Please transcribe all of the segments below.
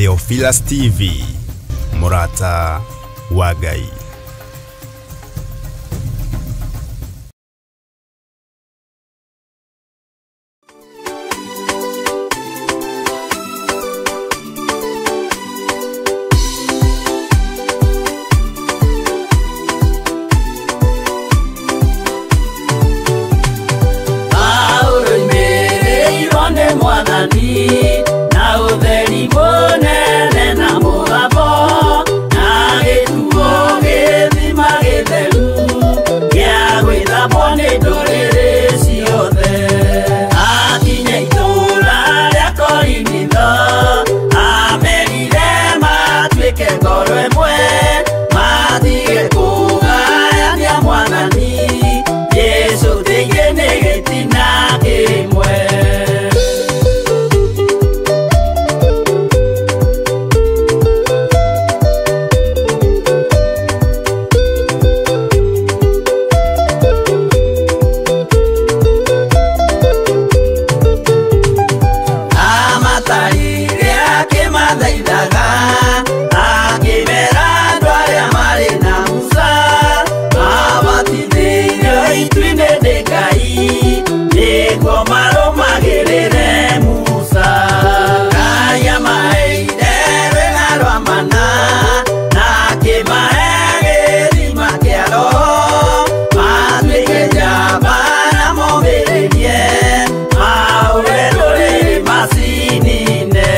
Theophilus TV, mũrata wa Ngai. Paulo imereirwo nĩ Mwathani na ũtheri mũnene na mũgambo na gĩtuo gĩthima gĩtheru gĩa gwĩthambwo nĩ ndũrĩrĩ ciothe. Akinya itũũra rĩa Korinitho amerire matuĩke ngoro ĩmwe matige kũgayania Mwathani Jesũ thĩinĩ nĩ gĩtina kĩmwe. Amatarire akĩmathaithaga akĩmera andũ arĩa marĩ na Musa mabatithĩirio itu-inĩ nĩ Ngai nĩguo marũmagĩrĩre Musa. Ngai amaheire rwĩga rwa mana na akĩmahe gĩthima kĩa Roho matuĩke njamba na momĩrĩrie mahũre ndũrĩrĩ macinine.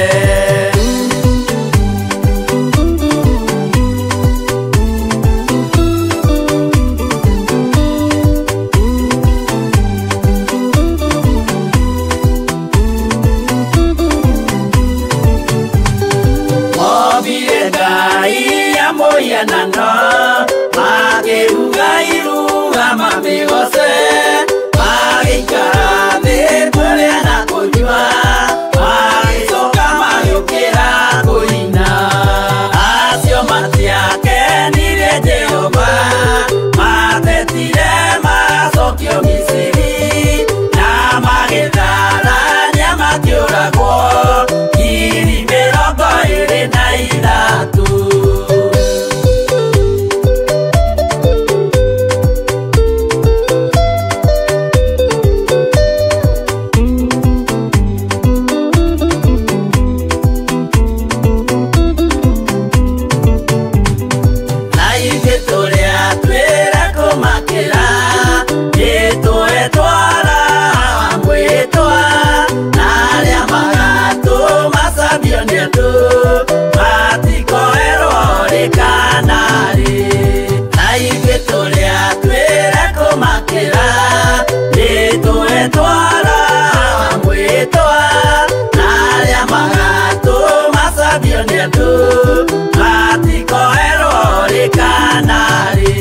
Mobire Ngai ya mũhianano makĩruga iruga mamĩgoce magĩikara thĩ kũrĩa na kũnyua magĩcoka magĩũkĩra kũina. Acio matiakenirie Jehova matetire macokio Misiri na magĩtharania makĩũragwo 23,000. Na ithuĩ tũrĩa twĩra kũmakĩra nĩtũetwara mwĩtwa na arĩa magatũmacambio nĩ andũ matikoerwo rĩ kana rĩ. Na ithuĩ tũrĩa twĩra kũmakĩra nĩtũetwara mwĩtwa na arĩa magatũmacambio nĩ andũ matikoerwo rĩ kana rĩ.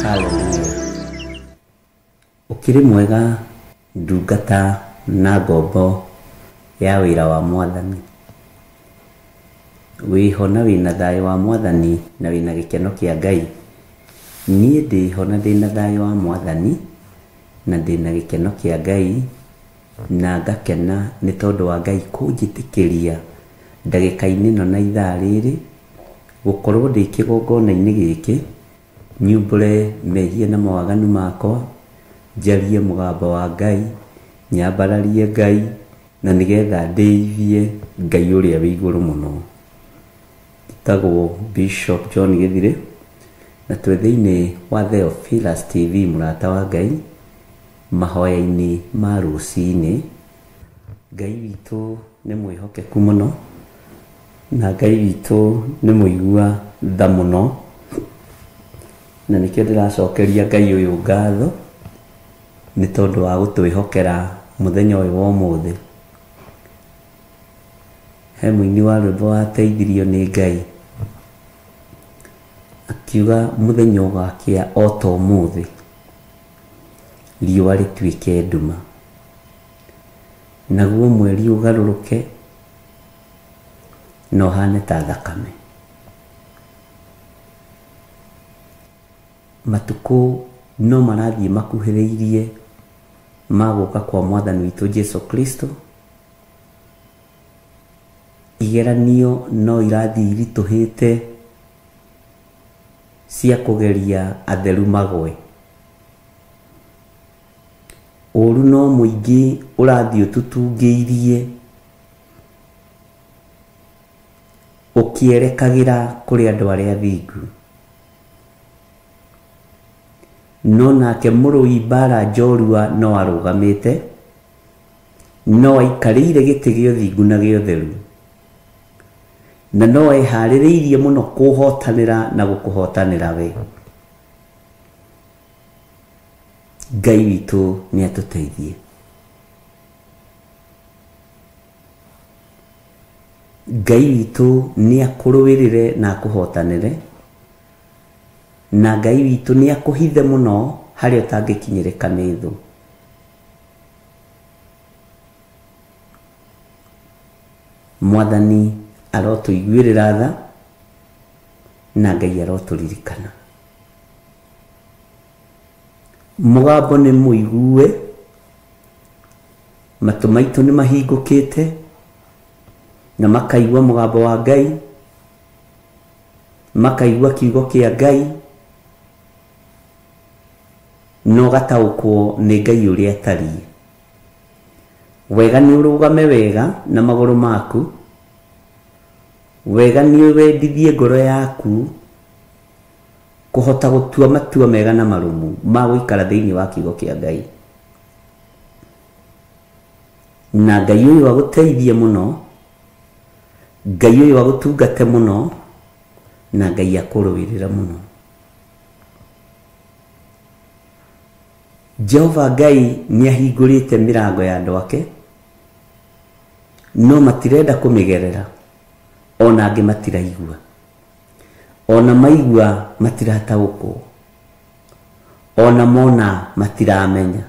Haleluya. Ũkĩrĩ mwega ndungata na ngombo ya wĩra wa Mwathani. Wĩho na wĩna thayũ wa Mwathani na wĩna gĩkeno kĩa Ngai. Niĩ ndĩho na ndĩna thayũ wa Mwathani na ndĩna gĩkeno kĩa Ngai na ngakena nĩ tondũ wa Ngai kũnjĩtĩkĩria ndagĩka-inĩ ĩno na ithaa rĩrĩ gũkorwo ndĩ kĩgongona-inĩ gĩkĩ nyumbũre mehia na mawaganu makwa, njarie mũgambo wa Ngai, nyambararie Ngai na nĩgetha ndĩithie Ngai ũrĩa wĩ igũrũ mũno. Njĩtagwo Bishop John Gĩthirĩ na twĩ thĩinĩ wa Theophilus TV mũrata wa Ngai mahoya-inĩ ma rũcinĩ. Ngai witũ nĩ mwĩhokeku mũno na Ngai witũ nĩ mũigua tha mũno na nĩkĩo ndĩracokeria Ngai ũyũ ngatho nĩ tondũ wa gũtwĩhokera Mũthenya ũyũ wa ũmũthĩ. He mũini wa rwĩmbo wateithirio nĩ Ngai akiuga mũthenya ũgakĩa o ta ũmũthĩ, riũa rĩtuĩke nduma, naguo mweri ũgarũrũke na ũhane ta thakame. Matukũ no marathiĩ makuhĩrĩirie ma gũka kwa Mwathani witũ Jesu Kristo. Igeranio no irathiĩ iritũhĩte cia kũgeria atheru magwe. Ũru no mũingĩ ũrathiĩ ũtutungĩirie ũkĩerekagĩra kũrĩ andũ arĩa athingu. No nake mũrũi mbara njorua no arũgamĩte, no aikarĩire gĩtĩ gĩa ũthingu na gĩa ũtheru, na no eharĩrĩirie mũno kũhotanĩra na gũkũhotanĩra we. Ngai witũ nĩ atũteithie. Ngai witũ nĩ akũrũĩrĩre na akũhotanĩre, na Ngai witũ nĩ akũhithe mũno harĩa ũtangĩkinyĩrĩka nĩ thũ. Mwathani arotũiguĩrĩra tha na Ngai arotũririkana. Mũgambo nĩ mũigue, matũ maitũ nĩ mahingũkĩte na makaigua mũgambo wa Ngai, makaigua kiugo kĩa Ngai, na ũgataũkwo nĩ Ngai ũrĩa atariĩ. Wega nĩ ũrũgame wega na magũrũ maku, wega nĩ wendithie ngoro yaku kũhota gũtua matua mega na marũmu ma gũikara thĩinĩ wa kiugo kĩa Ngai. Na Ngai ũyũ agũteithie mũno, Ngai ũyũ agũtungate mũno, na Ngai akũrũĩrĩre mũno. Jehova Ngai nĩ ahingũrĩte mĩrango ya andũ ake, no matirenda kũmĩgerera, ona angĩ matiraigua, ona maigua matirataũkwo, ona mona matiramenya.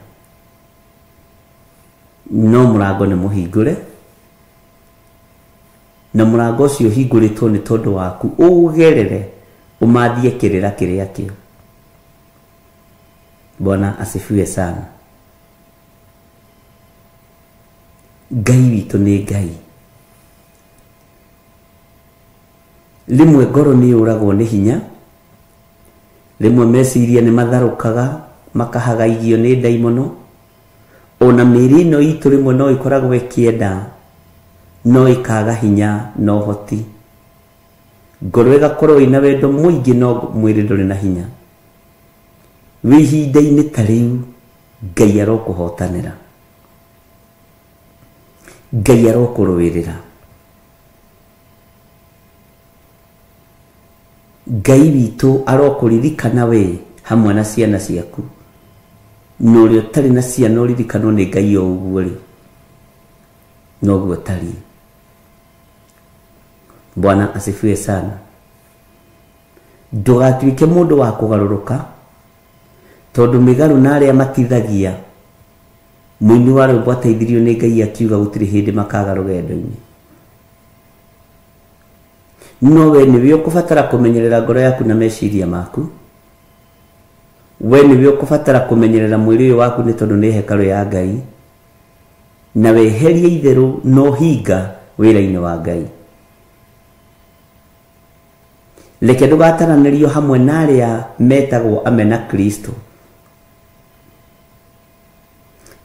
No mũrango nĩ mũhingũre, na mũrango ũcio ũhingũrĩtwo nĩ tondũ waku ũgerere ũmathie kĩrĩra kĩrĩa kĩo. Bwana asifiwe sana. Ngai witũ nĩ Ngai. Rĩmwe ngoro nĩ yũragwo nĩ hinya, rĩmwe meciria nĩ matharũkaga makahagaigio nĩ ndaimono, ona mĩĩrĩ ĩno itũ rĩmwe no ĩkoragwo ĩkĩenda no ĩkaga hinya na ũhoti. Ngoro ĩgakorwo ĩna wendo mũingĩ no mwĩrĩ ndũrĩ na hinya. Wĩ ihinda-inĩ ta rĩu Ngai arokũhotanĩra, Ngai arokũrũĩrĩra, Ngai witũ arokũririkana we hamwe na ciana ciaku. Na ũrĩa ũtarĩ na ciana ũririkanwo nĩ Ngai o ũguo rĩ, noguo ũtariĩ. Bwana asifiwe sana. Ndũgatuĩke mũndũ wa kũgarũrũka, tondũ mĩgarũ na arĩa matithagia. Mũini wa rwĩmbo ateithirio nĩ Ngai akiuga gũtirĩ hĩndĩ makaga rũgendo-inĩ. No we nĩwe ũkũbatara kũmenyerera ngoro yaku na meciria maku. We nĩwe ũkũbatara kũmenyerera mwĩrĩ ũyũ waku nĩ tondũ nĩ hekarũ ya Ngai, na weherie itherũ na ũhinga wĩra-inĩ wa Ngai. Reke ndũgataranĩrio hamwe na arĩa metagwo amena Kristo,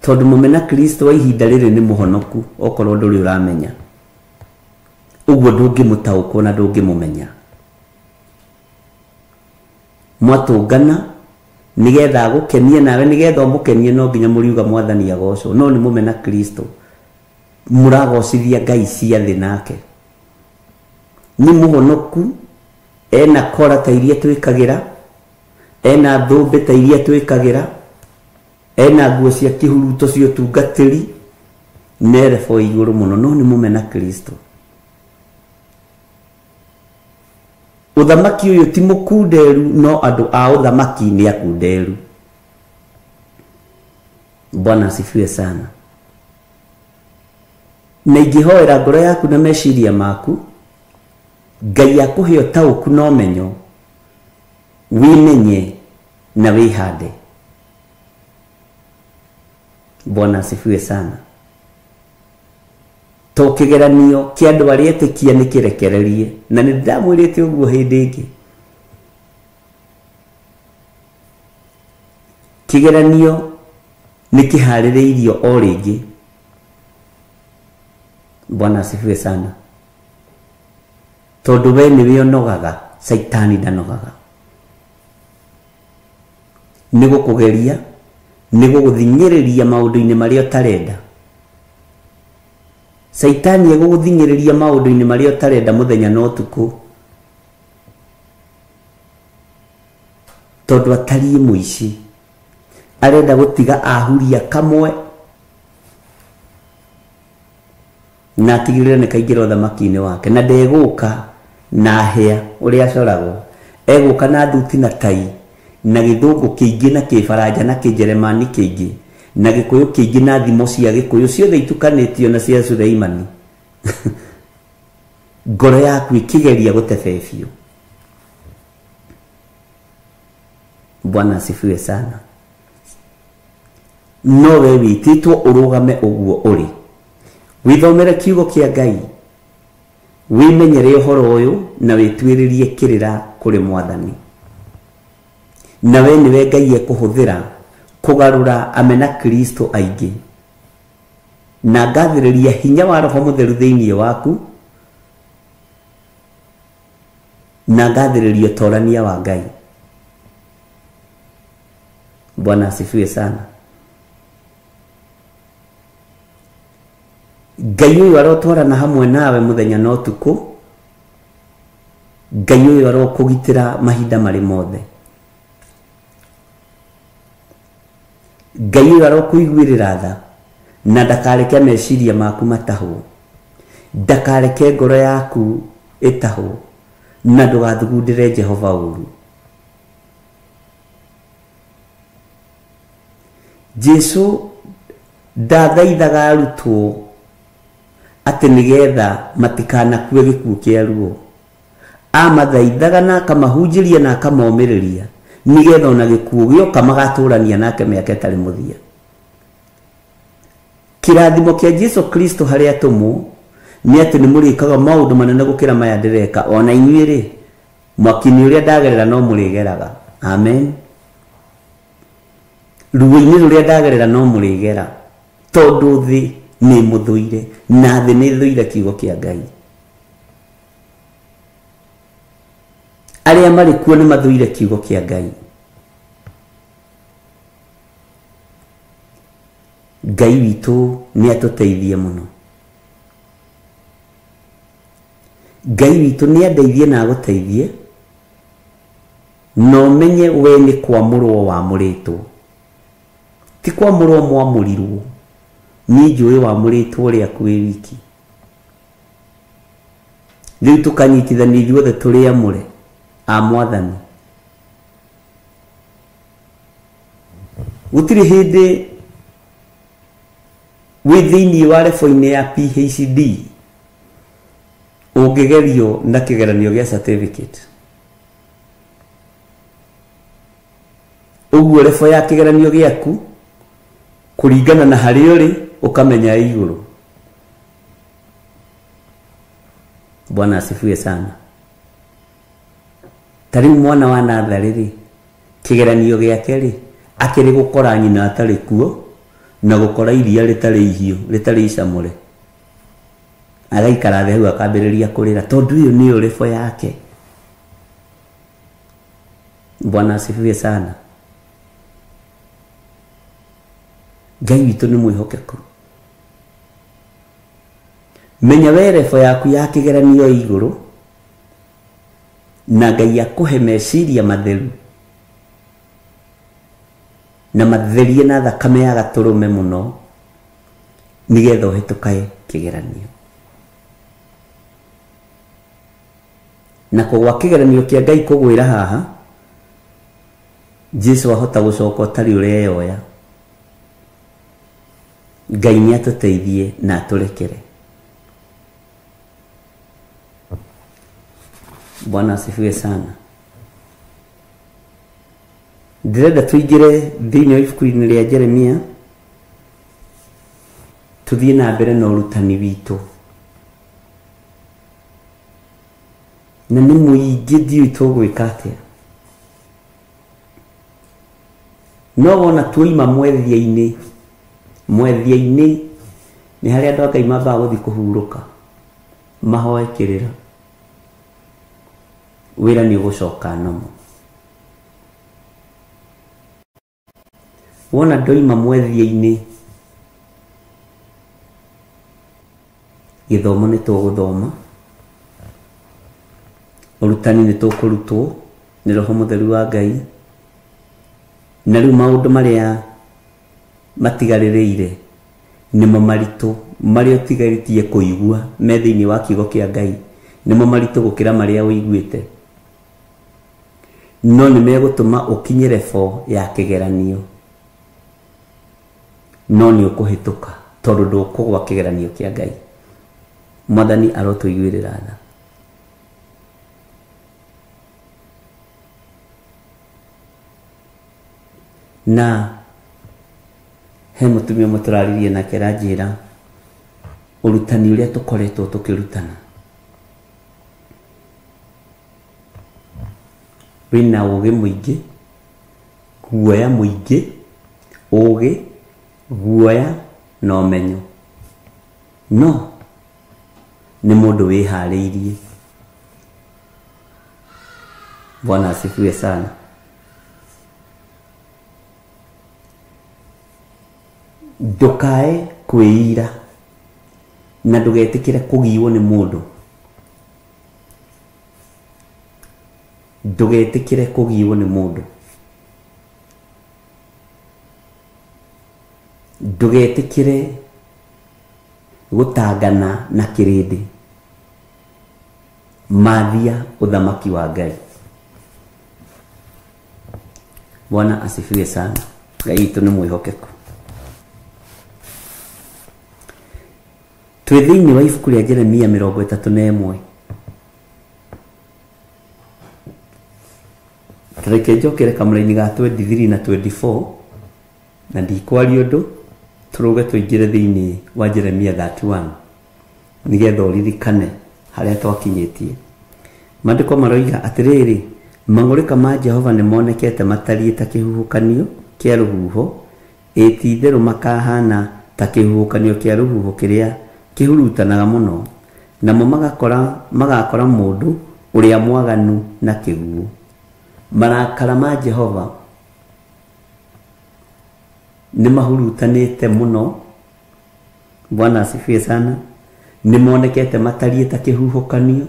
tondũ mũmena Kristo wa ihinda rĩrĩ nĩ mũhonoku, okorwo ndũrĩ ũramenya ũguo ndũngĩmũtaũkwo na ndũngĩmũmenya. Mwatũngana nĩgetha agũkenie nawe, nĩgetha ũmũkenie no nginya mũriuga Mwathani agocwo. No nĩ mũmena Kristo, mũragocithia Ngai cia thĩ nake. Nĩ mũhonoku, ena kora ta iria twĩkagĩra, ena thũmbĩ ta iria twĩkagĩra, ena nguo cia kĩhuruto cia ũtungatĩri, Nĩ level igũrũ mũno no nĩ mũmena Kristo. Ũthamaki ũyũ ti mũkunderu no andũ a ũthamaki nĩ akunderu. Bwana asifiwe sana. Na ingĩhoera ngoro yaku na meciria maku Ngai akũhe ũtaũku na ũmenyo wĩmenye na wĩhande. Bwana asifiwe sana. To kĩgeranio kĩa andũ arĩa etĩkia nĩ kĩrekererie na nĩ ndamwĩrĩte ũguo hĩndĩ ĩngĩ. Kĩgeranio nĩ kĩharĩrĩirio o rĩngĩ. Bwana asifiwe sana. Tondũ we nĩwe ũnogaga, Caitani ndanogaga. Nĩ gũkũgeria, nĩ gũgũthinyĩrĩria maũndũ-inĩ marĩa ũtarenda. Caitani egũgũthinyĩrĩria maũndũ-inĩ marĩa ũtarenda mũthenya na ũtukũ. Tondũ atariĩ mũici. Arenda gũtiga ahuria kamwe na atigĩrĩre nĩ kaingĩra ũthamaki-inĩ wake na ndegũka na hĩa ũrĩa acoragwo. Egũka na thuti na tai na gĩthũngũ kĩingĩ na kĩbaranja na kĩnjeremani kĩingĩ na gĩkũyũ kĩingĩ na thimo cia gĩkũyũ ciothe itukanĩtio na cia Suleimani. Ngoro yaku ĩkĩgeria gũtebebio. Bwana asifiwe sana. No we wĩtĩtwo ũrũgame ũguo ũrĩ. Wĩthomere kiugo kĩa Ngai, wĩmenyere ũhoro ũyũ na wĩtuĩrĩrie kĩrĩra kũrĩ Mwathani. Na we nĩwe Ngai ekũhũthĩra kũgarũra amena Kristo aingĩ. Na ngathĩrĩria hinya wa Roho Mũtheru thĩinĩ waku na ngathĩrĩria ũtorania wa Ngai. Bwana asifiwe sana. Ngai ũyũ arotwarana hamwe nawe mũthenya na ũtukũ. Ngai ũyũ arokũgitĩra mahinda marĩ mothe. Ngai ũyũ arokũiguĩrĩra tha na ndakareke meciria maku matahwo, ndakareke ngoro yaku ĩtahwo, na ndũgathugundĩre Jehova ũru. Jesu ndathaithaga arutwo atĩ nĩgetha matikanakue gĩkuũ kĩa ruo. Amathaithaga na akamahunjĩria na akamomĩrĩria nĩgetha ona gĩkuũ gĩoka magatũrania nake mĩaka ĩtarĩ mũthia. Kĩrathimo kĩa Jesu Kristo harĩ atũmwo nĩ atĩ nĩ mũrĩkaga maũndũ manene gũkĩra maya ndĩreka, ona inyuĩ rĩ mwaki-inĩ ũrĩa ndagerera no mũrĩgeraga. Amen. Ruo-inĩ rũrĩa ndagerera no mũrĩgera, tondũ thĩ nĩ mũthũire na thĩ nĩ thũire kiugo kĩa Ngai. Arĩa marĩ kuo nĩ mathũire kiugo kĩa Ngai. Ngai witũ nĩ atũteithie mũno. Ngai witũ nĩ andeithie na agũteithie, na ũmenye we nĩ kwamũrwo wamũrĩtwo, ti kwamũrwo mwamũrirwo. Niĩ njũĩ wamũrĩtwo rĩaku wĩ wiki. Rĩu tũkanyitithania ithuothe tũrĩ amũre a Mwathani. Gũtirĩ hĩndĩ wĩ thĩinĩ wa level-inĩ ya PhD ũngĩgerio na kĩgeranio gĩa certificate. Ũguo level ya kĩgeranio gĩaku kũringana na harĩa ũrĩ ũkamenya igũrũ. Bwana asifiwe sana. Ta rĩu mwana wa natharĩ rĩ, kĩgeranio gĩake rĩ akĩrĩ gũkora nyina atarĩ kuo na gũkora iria rĩtarĩ ihiũ rĩtarĩ icamũre, agaikara thĩ hau akambĩrĩria kũrĩra tondũ ĩyo nĩyo level yake. Bwana asifiwe sana. Ngai witũ nĩ mwĩhokeku. Menya we level yaku ya kĩgeranio igũrũ na Ngai akũhe meciria matheru na matherie na thakame ya gatũrũme mũno, Nĩgetha ũhĩtũkae kĩgeranio. Na kũgwa kĩgeranio kĩa Ngai kũgwĩra haha, Jesu ahota gũcoka ũtarĩ ũreyoya. Ngai nĩ atũteithie na atũrekere. Bwana asifiwe sana. Ndĩrenda tũingĩre thĩinĩ wa ibuku-inĩ rĩa Jeremia, tũthiĩ na mbere na ũrutani witũ. Na nĩ mũingĩ ndiũĩ tũgwĩka atĩa. No wona tuoima mwethia-inĩ, mwethia-inĩ nĩ harĩa andũ a Ngai mambaga gũthiĩ kũhurũka, mahoe kĩrĩra, wĩra nĩ ũgũcoka nomo. Wona ndoima mwethia-inĩ, gĩthomo nĩ tũgũthoma, ũrutani nĩ tũkũrutwo nĩ Roho Mũtheru wa Ngai, na rĩu maũndũ marĩa matigarĩrĩire nĩmo maritũ, marĩa ũtigarĩtie kũigua me thĩinĩ wa kiugo kĩa Ngai nĩmo maritũ gũkĩra marĩa ũiguĩte, no nĩ megũtũma ũkinye level ya kĩgeranio, no nĩ ũkũhĩtũka tondũ ndũkũgwa kĩgeranio kĩa Ngai. Mwathani arotũiguĩrĩra tha. Na he mũtumia ũmwe tũraririe nake aranjĩra ũrutani ũrĩa tũkoretwo tũkĩrutana wĩna ũgĩ mũingĩ, guoya mũingĩ, ũgĩ, guoya na ũmenyo, no nĩ mũndũ wĩharĩirie. Bwana asifiwe sana. Ndũkae kwĩira na ndũgetĩkĩre kũgiwo nĩ mũndũ. Ndũgetĩkĩre kũgiwo nĩ mũndũ. Ndũgetĩkĩre gũtangana na kĩrĩndĩ. Mathia ũthamaki wa Ngai. Bwana asifiwe sana. Ngai witũ nĩ mwĩhokeku. Twĩ thĩinĩ wa ibuku rĩa Jeremia 31. Reke njokere kamũraini ga 23 na 24 na ndikwaria ũndũ, tũrũge tũingĩre thĩinĩ wa Jeremia 31 nĩgetha ũririkane harĩa twakinyĩtie. Maandĩko maroiga atĩrĩrĩ, mang'ũrĩka ma Jehova nĩ monekete matariĩ ta kĩhuhũkanio kĩa rũhuho, ĩ ti-itherũ makahana ta kĩhuhũkanio kĩa rũhuho kĩrĩa kĩhurutanaga mũno, namo magakora mũndũ ũrĩa mwaganu na kĩguũ. Marakara ma Jehova nĩ mahurutanĩte mũno. Bwana asifiwe sana. Nĩ monekete matariĩ ta kĩhuhũkanio.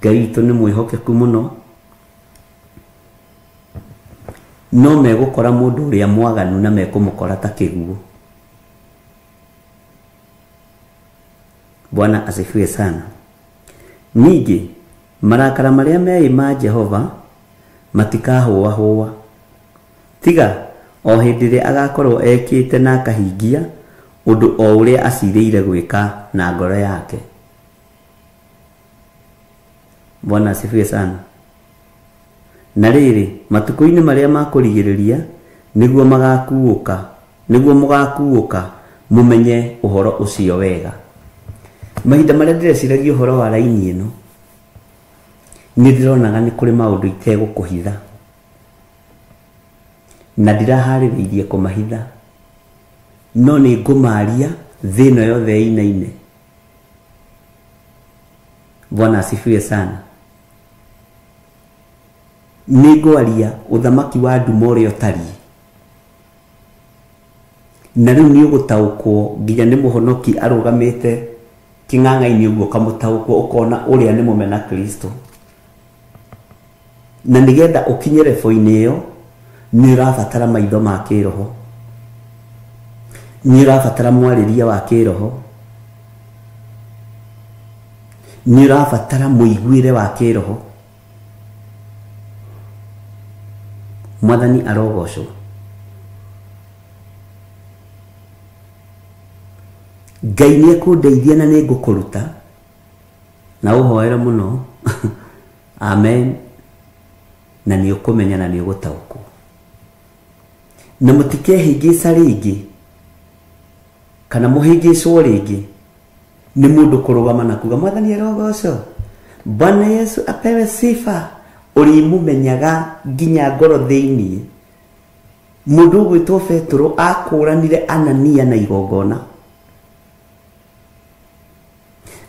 Ngai witũ nĩ mwĩhokeku mũno, no megũkora mũndũ ũrĩa mwaganu na mekũmũkora ta kĩguũ. Bwana asifiwe sana. Ningĩ marakara marĩa meĩ ma Jehova matikahũahũa, tiga o hĩndĩ ĩrĩa agakorwo ekĩte na akahingia ũndũ o ũrĩa acirĩire gwĩka na ngoro yake. Bwana asifiwe sana. Na rĩrĩ, matukũ-inĩ marĩa ma kũrigĩrĩria nĩguo mũgakuũka mũmenye ũhoro ũcio wega. Mahinda marĩa ndĩreciragia ũhoro wa raini ĩno, nĩ ndĩronaga nĩ kũrĩ maũndũ itegũkũhitha, na ndiraharĩrĩirie kũmahitha, no nĩ ngũmaria thĩ ĩno yothe ĩinaine. Bwana asifiwe sana. Nĩ ngwaria ũthamaki wa nduma ũrĩa ũtariĩ, na rĩu nĩ ũgũtaũkwo nginya nĩ mũhonoki arũgamĩte kĩng'ang'a-inĩ ũguo ũkamũtaũkwo, ũkona ũrĩa nĩ mũmena Kristo. Na nĩgetha ũkinye level-inĩ ĩyo nĩ ũrabatara maitho ma kĩroho. Nĩ ũrabatara mwarĩria wa kĩroho. Nĩ ũrabatara mũiguĩre wa kĩroho. Mwathani arogocwo. Ngai nĩ ekũndeithia na nĩ ngũkũruta na ũhoere mũno. Amen. Na nĩ ũkũmenya na nĩ ũgũtaũkwo. Na mũtikehĩngĩca rĩngĩ kana mũhĩngĩcwo rĩngĩ nĩ mũndũ kũrũgama na kuga Mwathani arogocwo, Bwana Yesu apewe sifa. Ũrĩmũmenyaga nginya ngoro thĩinĩ. Mũndũ ũgwĩtwo Petero akũranire Anania na igongona,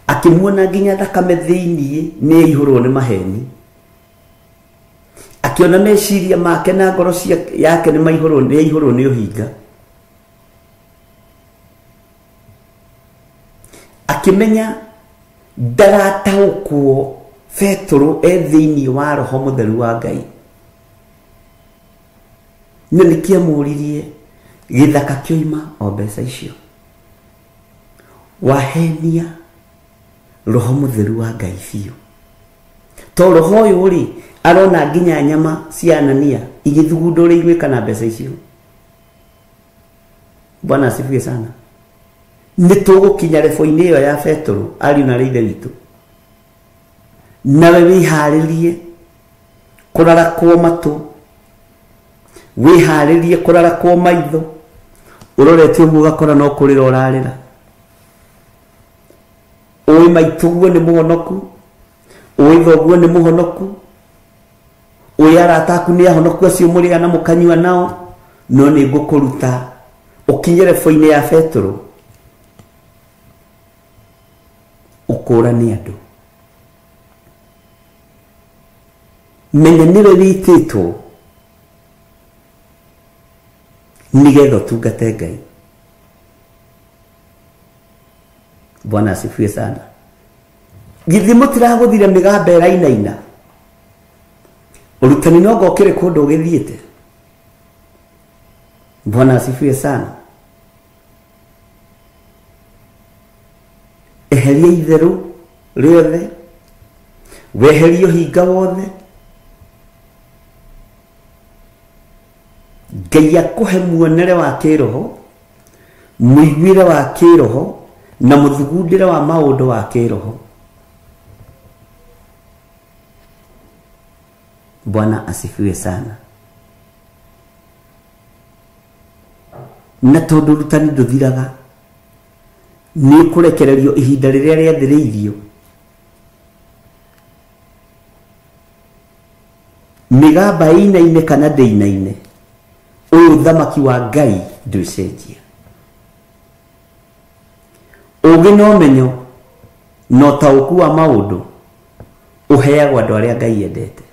akĩmuona nginya thakame thĩinĩ nĩ aihũrwo nĩ maheni, akĩona meciria make na ngoro yake nĩ maihũrwo nĩ aihũrwo nĩ ũhinga, akĩmenya ndarataũkwo Petero e thĩinĩ wa roho mũtheru wa Ngai. Na nĩkĩamũririe gĩthaka kĩoima o mbeca icio, wahenia roho mũtheru wa Ngai biũ. To roho ũyũ rĩ arona nginya nyama cia Anania igĩthugunda ũrĩa igwĩka na mbeca icio. Bwana asifiwe sana. Nĩ tũgũkinya rebo-inĩ ĩyo ya Petero ariũ na ithe witũ, nawe wĩharĩrie kũrarakwo matũ, wĩharĩrie kũrarakwo maitho, ũrorete ũguo ũgakora no kũrĩra ũrarĩra. Ũĩ maitũguo nĩ mũhonoku, ũĩ thoguo nĩ mũhonoku, ũĩ arata aku nĩ ahonoku acio mũrĩaga na mũkanyua nao, no nĩ ngũkũruta ũkinye rebo-inĩ ya Petero ũkũrane andũ. Menya nĩwe wĩtĩtwo nĩgetha ũtungate Ngai. Bwana asifiwe sana. Githĩ mũtiragũthire mĩgamba ĩrainaina? Ũrutani no ngokĩrĩ kũndũ ũgĩthiĩte. Bwana asifiwe sana. Eheria itherũ rĩothe, weherie ũhinga wothe. Ngai akũhe muonere wa kĩroho, mũiguĩre wa kĩroho na mũthugundĩre wa maũndũ wa kĩroho. Bwana asifiwe sana. Na tondũ ũrutani ndũthiraga, nĩ ũkũrekererio ihinda rĩrĩa rĩathĩrĩirio. Mĩgamba ĩinaine kana ndĩinaine, ũyũ thamaki wa Ngai ndũcenjia. Ũũgĩ na ũmenyo na ũtaũku wa maũndũ ũheagwo andũ arĩa Ngai endete.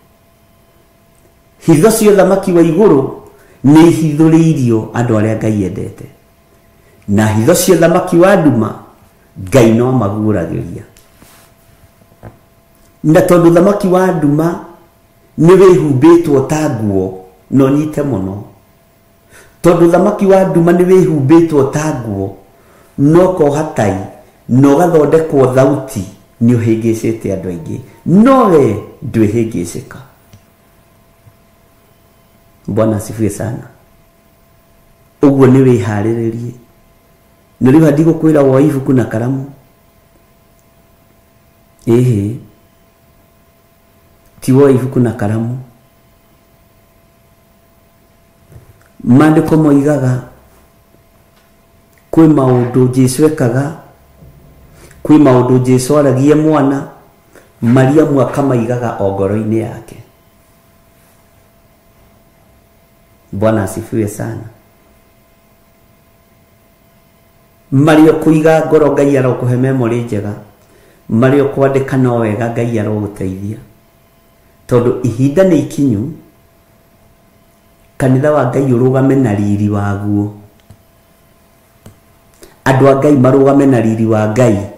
Hitho cia ũthamaki wa igũrũ nĩ ihithũrĩirio andũ arĩa Ngai endete, na hitho cia ũthamaki wa nduma Ngai no amaguũragĩria. Na tondũ ũthamaki wa nduma nĩ wĩhumbĩtwo ta nguo, no nyite mũno, tondũ ũthamaki wa nduma nĩ wĩhumbĩtwo ta nguo, no koha tai na ũgathondekwo thauti, nĩ ũhĩngĩcĩte andũ aingĩ, no we ndwĩhĩngĩcĩka. Bwana asifiwe sana. Ũguo nĩ wĩharĩrĩrie. Na rĩu ndigũkwĩra woe ibuku na karamu. Ĩhĩ, ti woe ibuku na karamu. Maandĩko moigaga kwĩ maũndũ Jesũ ekaga, kwĩ maũndũ Jesũ aragie mwana, Mariamu akamaigaga o ngoro-inĩ yake. Bwana asifiwe sana. Marĩ ũkũiga ngoro Ngai arokũhe memory njega, marĩ ũkwandĩka no wega Ngai arogũteithia, tondũ ihinda nĩ ikinyu kanitha wa Ngai ũrũgame na riri waguo. Andũ a Ngai marũgame na riri wa Ngai.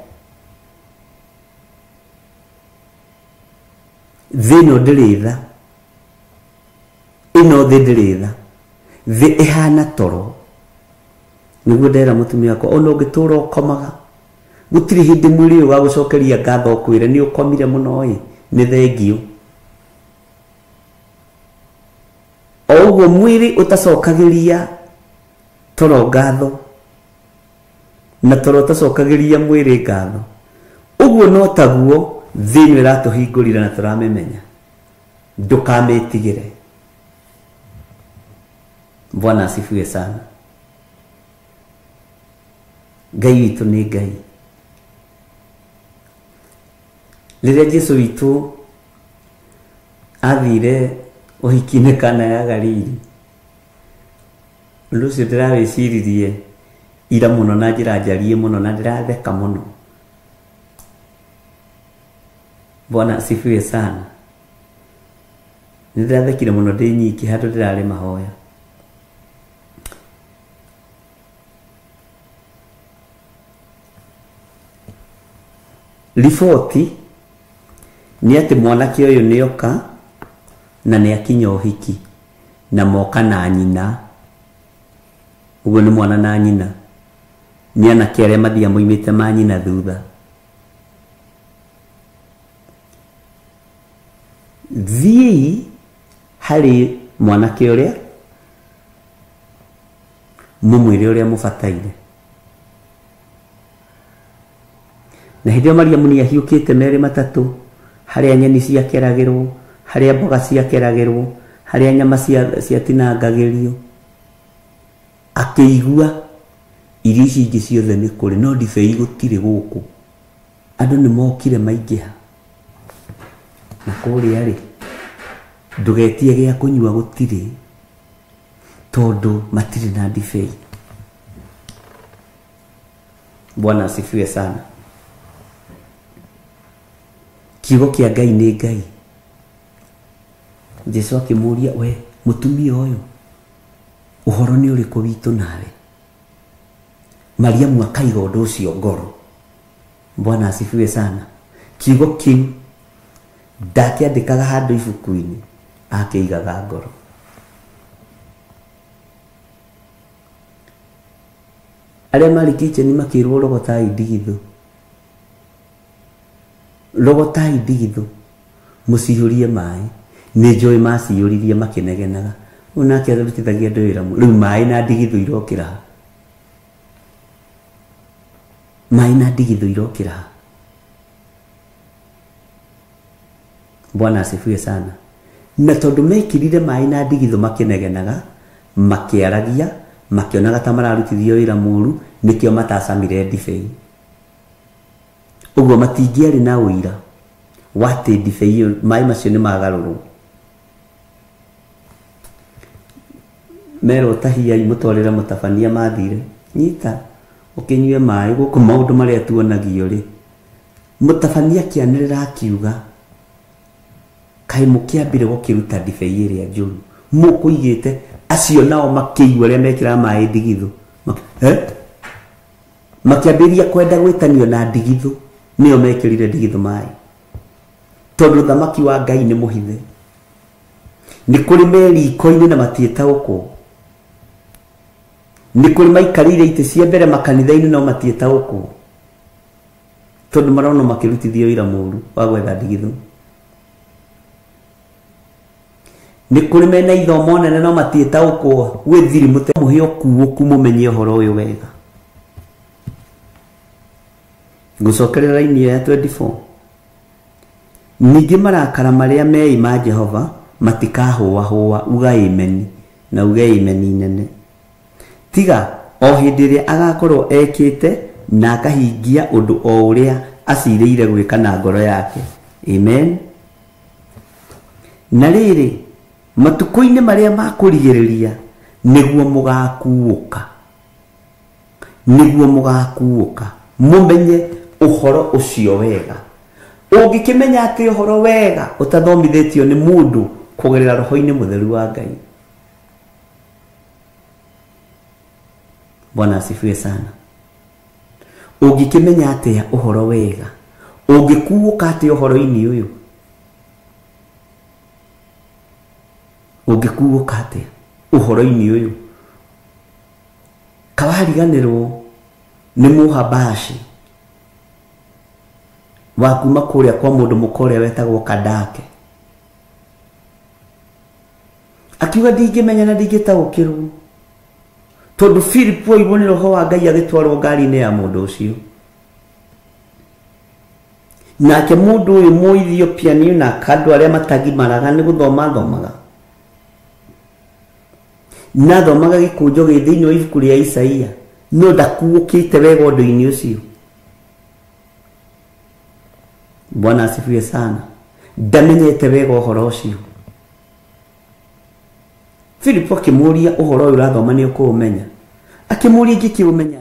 Thĩ ĩno ndĩrĩ tha, ĩno thĩ ndĩrĩ tha, thĩ ĩhana toro. Nĩguo ndera mũtumia wakwa ona ũngĩtũra ũkomaga gũtirĩ hĩndĩ mwĩrĩ ũyũ ũgagũcokeria ngatho ũkwĩre nĩ ũkomire mũno ĩ nĩ thengio. O ũguo mwĩrĩ ũtacokagĩria toro ngatho na toro ũtacokagĩria mwĩrĩ ngatho, ũguo no taguo thĩ ĩno ĩratũhingũrire na tũramĩmenya. Ndũkamĩtigĩre. Bwana asifiwe sana. Ngai witũ nĩ Ngai. Rĩrĩa Jesu witũ athire ũhiki-inĩ Kana ya Galili, ũndũ ũcio ndĩrawĩciririe ira mũno na njĩra njarie mũno na ndĩratheka mũno. Bwana asifiwe sana. Nĩndĩrathekire mũno ndĩ nyiki handũ ndĩrarĩ mahoya. Riboti nĩ atĩ mwanake ũyũ nĩoka na nĩakinya ũhiki na moka na nyina. Ũguo nĩ mwana na nyina, nĩ anake arĩa mathiaga moimĩte ma nyina thutha. Thiĩi harĩ mwanake ũrĩa mũmwĩre ũrĩa mũbataire. Na hĩndĩ ĩyo Mariamu nĩ ahiũkĩte merĩ matatũ, harĩa nyeni ciakeragĩrwo, harĩa mboga ciakeragĩrwo, harĩa nyama ciatinangagĩrio. Akĩigua irio ici ingĩ ciothe nĩ kũrĩ, no ndibei gũtirĩ gũkũ. Andũ nĩ mokire maingĩha. Na kũrĩa rĩ, ndũgetie gĩa kũnyua gũtirĩ, tondũ matirĩ na ndibei. Bwana asifiwe sana. Kiugo kĩa Ngai nĩ Ngai. Jesu akĩmũũria, we mũtumia ũyũ, ũhoro nĩ ũrĩkũ witũ nawe? Mariamu akaiga ũndũ ũcio ngoro. Bwana asifiwe sana. Kiugo kĩu ndakĩandĩkaga handũ ibuku-inĩ, akĩigaga ngoro. Arĩa marĩ kitchen makĩrwo rogotai ndigithũ, rogotai ndigithũ mũcihũrie maĩ. Nĩ njũĩ maciyũririe makĩnegenaga. Ũyũ nake arutithagia andũ wĩra rĩu maĩ na ndigithũ irokĩra ha? Maĩ na ndigithũ irokĩra ha? Bwana asifiwe sana. Na tondũ mekĩrire maĩ na ndigithũ makĩnegenaga, makĩaragia, makĩonaga ta mararutithio wĩra mũru, nĩkĩo matacamire ndibei. Ũguo matingĩarĩ na ũira wa atĩ ndibei ĩyo maĩ macio nĩ magarũrwo. Merwo tahiai mũtwarĩre mũtabania mathire, nyita ũkĩnyue maĩ gũkũ maũndũ marĩa tuonagio rĩ. Mũtabania akĩanĩrĩra akiuga, kaĩ mũkĩambire gũkĩruta ndibei ĩrĩa njũru mũkũigĩte. Acio nao makĩigua ũrĩa mekĩraga maĩ ndigithũ, makĩambĩrĩria kwenda gwĩtanio na ndigithũ, nĩo mekĩrire ndigithũ maĩ, tondũ thamaki wa Ngai nĩ mũhithe. Nĩ kũrĩ meriko-inĩ na matiĩtaũkwo, nĩ kũrĩ maikarĩire itĩ cia mbere makanitha-inĩ no matiĩtaũkwo, tondũ marona makĩrutithio wĩra mũru wa gwetha ndigithũ. Nĩ kũrĩ mena ithomo nene no matiĩtaũkwo, gwĩ thiri mũhe ũkuũku mũmenye ũhoro ũyũ wega. Ngũcokerera raini ya 24. Ningĩ marakara marĩa meĩ ma Jehova matikahũahũa, uga imeni na uge imeni nene. Tiga o hĩndĩ ĩrĩa agakorwo ekĩte na akahingia ũndũ o ũrĩa acirĩire gwĩka na ngoro yake. Amen. Na rĩrĩ, matukũ-inĩ marĩa ma kũrigĩrĩria nĩguo mũgakuũka, nĩguo mũgakuũka mũmenye ũhoro ũcio wega. Ũngĩkĩmenya atĩ ũhoro wega ũtathomithĩtio nĩ mũndũ kũgerera roho-inĩ mũtheru wa Ngai. Bwana asifiwe sana. Ũngĩkĩmenya atĩa ũhoro wega? Ũngĩkuũka atĩa ũhoro-inĩ ũyũ? Ũngĩkuũka atĩa ũhoro-inĩ ũyũ? Kawariganĩrwo nĩ Mũhabashi wa kuma kũrĩa kwa mũndũ mũka ũrĩa wetagwo Kandake. Akiuga ndingĩmenya na ndingĩtaũkĩrwo, tondũ Philip oirwo nĩ roho wa Ngai agĩtwarwo ngari-inĩ ya mũndũ ũcio. Nake mũndũ ũyũ Mũethiopia nĩ na andũ arĩa matagimaraga nĩ gũthoma athomaga, na athomaga gĩkũnjo gĩ thĩinĩ wa ibuku rĩa Isaia, no ndakuũkĩte wega ũndũ-inĩ ũcio. Bwana asifiwe sana. Ndamenyete wega ũhoro ũcio. Philip akĩmũria ũhoro ũyũ ũrathoma nĩ ũkũũmenya? Akĩmũria ingĩkĩũmenya.